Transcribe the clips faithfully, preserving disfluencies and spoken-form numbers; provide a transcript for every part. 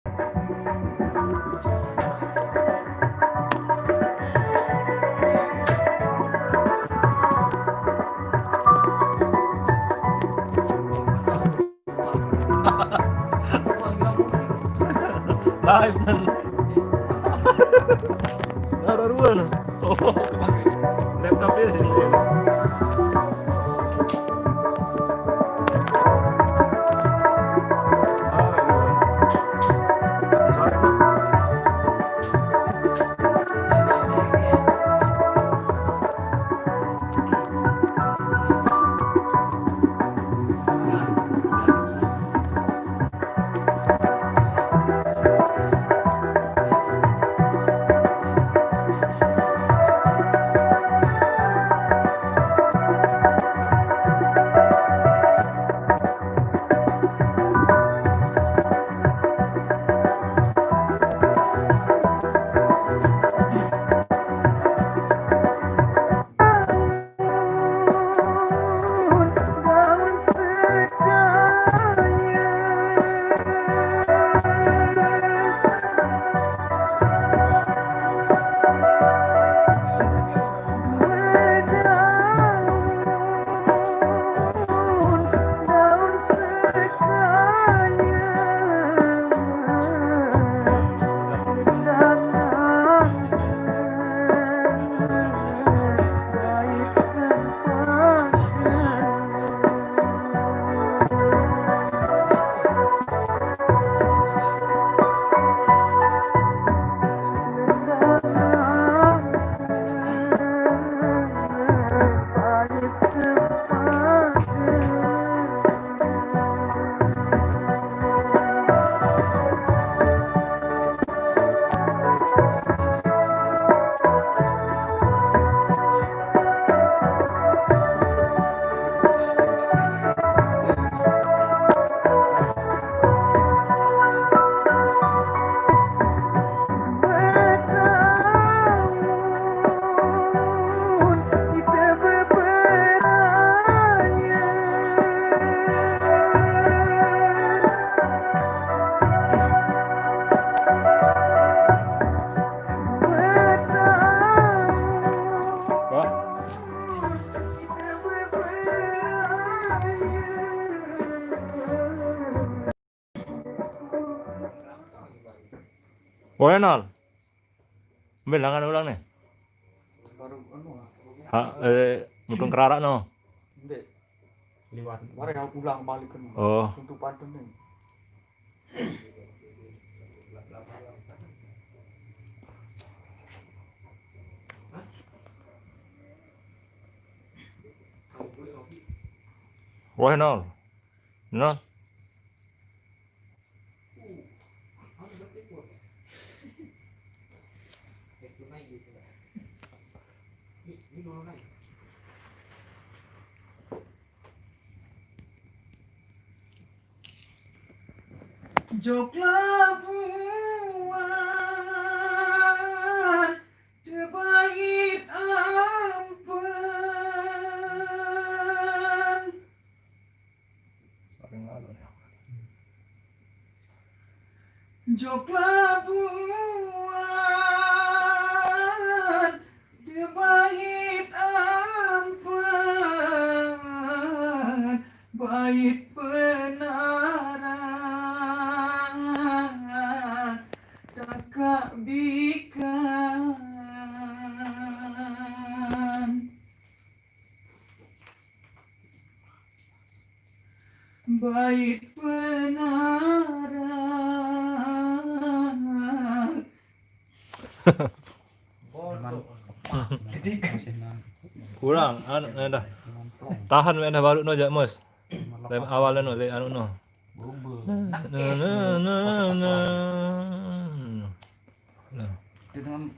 Live, man. Nara ruan. Oh, laptop dia sini. Woi, Nol. Ambil langan ulang nih. Baru anu, ah. Ha, eh, mutung kerarak no. Ndek. Liwat. Mari yang ulang balik kan. Oh. Suntuk pantun nih. Woi, Nol. Nol. Jok labuan tebait ampen. Jok labuan tebait ampen, bait penarang takak bikan. Bait penarang. Kurang, anu, eh, dah. Tahan, eh, dah, baru no, jak, Mus. Lem awal no, lem anu no. Berubah. Nah, nah, nah, nah, nah. Nah. Kita dengan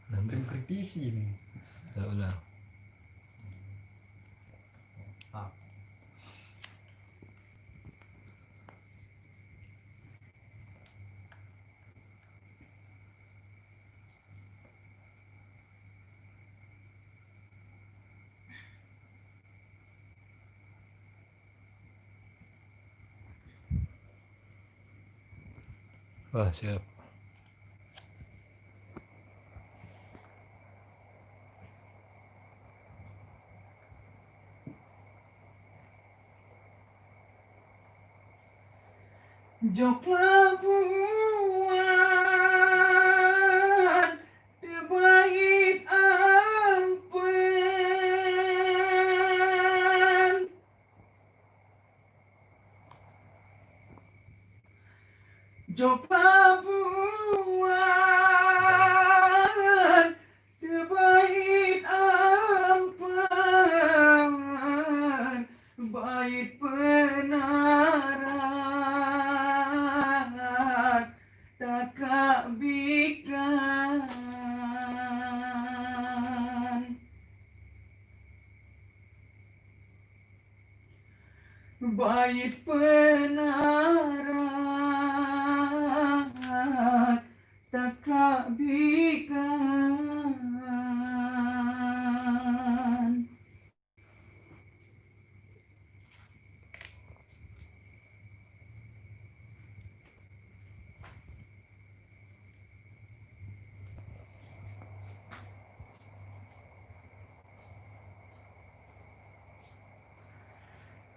Nah, mengkritisi ini. Ya udah. Ah. Wah, siap. Jok labuan tebait ampan. Jok labuan tebait ampan, bait penarak takak bikan. Bait penarak takak bikan.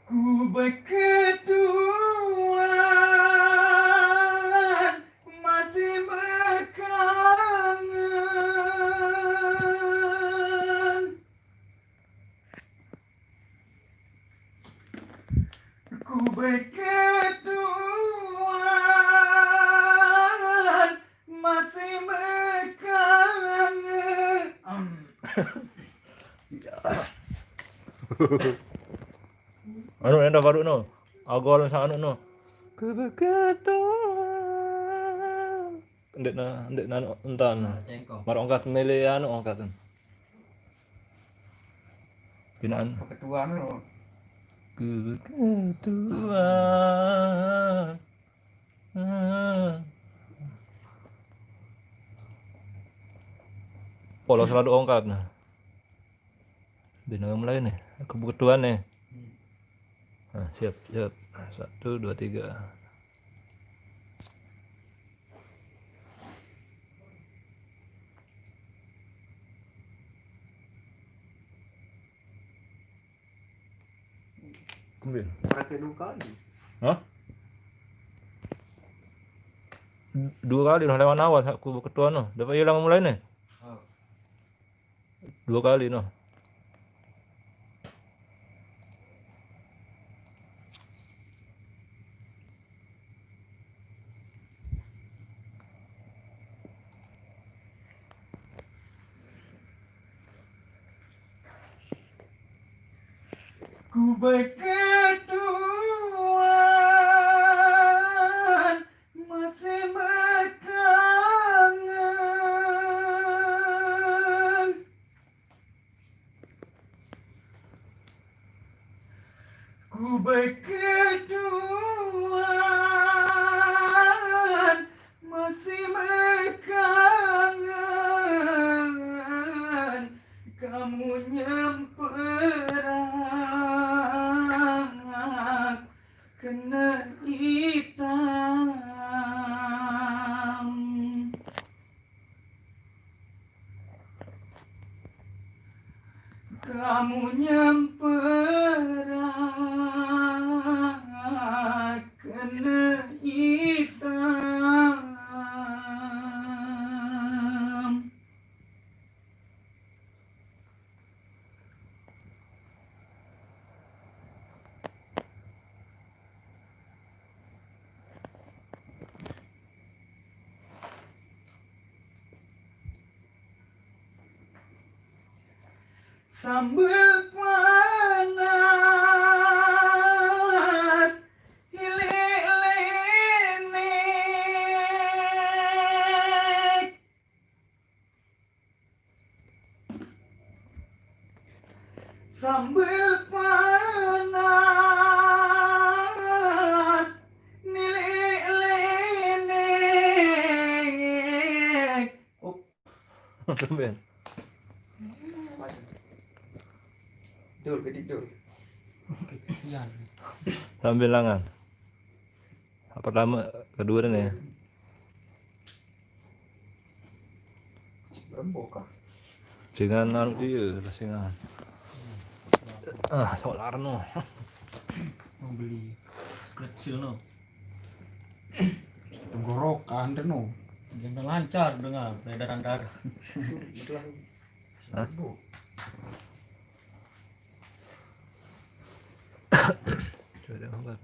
Ku beketuan masih bekangen. Ku beketuan masih bekangen. Anu, enda baru no. Agol sa anu no. Ku beketuan. Ndek na, ndek na anu, entan. Cengkok. Mar ongkat mele anu ongkat. Pinaan. Beketuan no. Ku beketuan. Polos selalu ongkat nah. Bina mulai nih. Aku beketuan nih. Nah, siap, siap. Satu, dua, tiga. Ambil. Pakai dua kali. Hah? Dua kali noh lewat awal aku beketuan noh. Dapat hilang mulai nih. Oh. Dua kali noh. Ku beketuan masih bekangen. Ku beketuan masih bekangen. Kamu nyemperak kena hitam. Kamu nyemperak kena hitam. Sambel panas, hilik lenek. Sambel panas, nilik lenek. Oh. Sambil. Dul, gedik dul. Iya. Sambil langan. Pertama, kedua nih. Tembok kah? Singan anu dia lah singan. Ah, solar no. Mau beli scratch seal no. Tenggorokan deh no. Jangan lancar dengan peredaran darah. Hah? Coba dia angkat.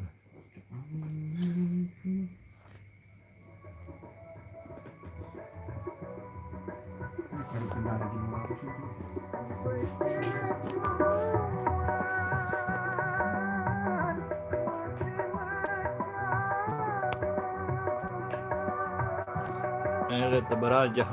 Ele teberajah.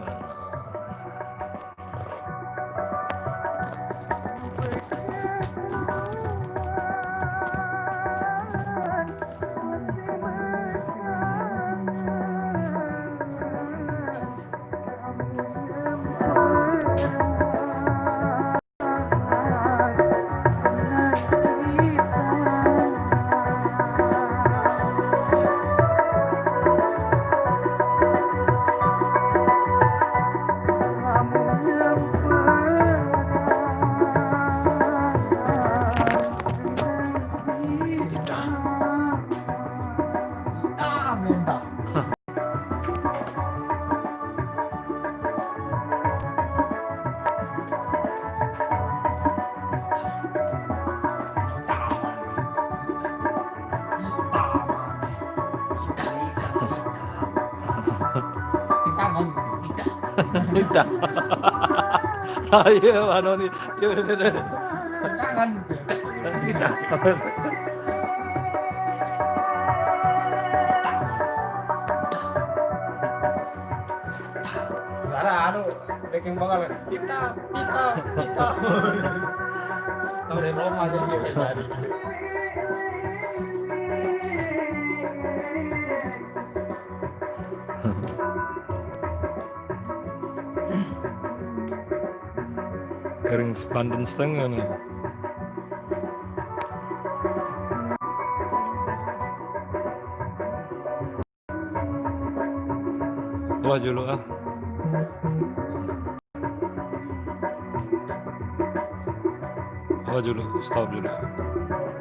Sing kangen. Udah. Ayo, anu nih. Yo, yo, yo. Sing kangen. Udah. Karena anu, daging bakal kita, kita, kita. Tahu dari Roma aja dia kayak tadi. Kering sepandan setengah nih. Wah, julu ah. Wah, julu, stop julu.